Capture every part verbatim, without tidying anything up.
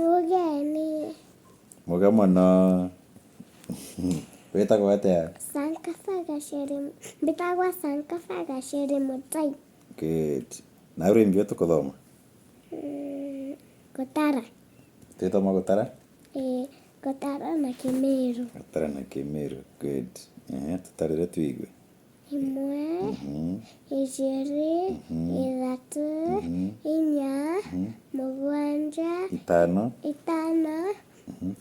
Mugeni. Muge mono. Witagwa atia? Sankafa Gaceri. Mbitagwa Sankafa Gaceri Mutai. Good. Na uri mbi tukuthoma? Mm, gutara. Twithoma gutara? Ii, gutara na Kimiru. Gutara na Kimiru. Good. Ehe, tutarire twigue. Imwe, mhm, ijiri, mhm, ithatu, mhm, inya, mhm, mugwanja, itano, itano, mhm,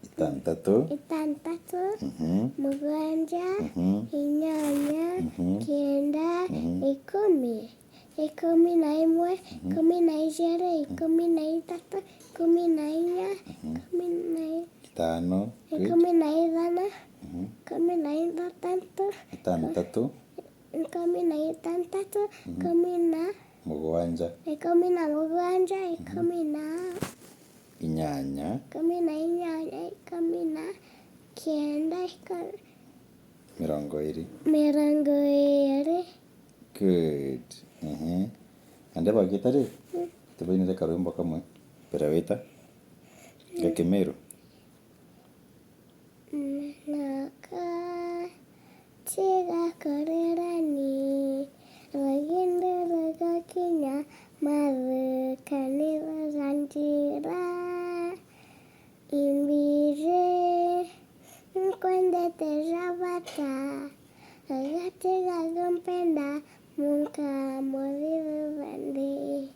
itantatu, itantatu, mhm, mugwanja, mhm, inyanya, mhm, kenda, mhm, ikumi, ikumi na imwe, mhm, ikumi na ijiri, ikumi na ithatu, ikumi na inya, mhm, ikumi na i- Itano. Good. Ikumi na ithano, mhm, ikumi na ithatatu, itantatu, ikumi na itantatu, mhm, ikumi na mugwanja, ikumi na mugwanja, mhm, ikumi na inyanya, ikumi na inyanya, ikumi na kenda, ikumi mirongo iri. Mirongo iri. Good. Ehe. Ande bagita ri? Mm. Tubainire karwimbo kamwe. Mbere wita. Ga Kimiru. Naka tiga kurira ni, rugendo rugakinya, mathukaniro ja njira. Imbiji, nkwendete ja bata, gati ga gumpenda, munka muthithu bandi.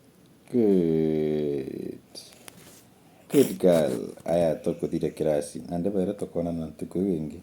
Good. Good girl. Aya, tukuthire kirasi. Nandi baira tukonana ntuku iu ingi.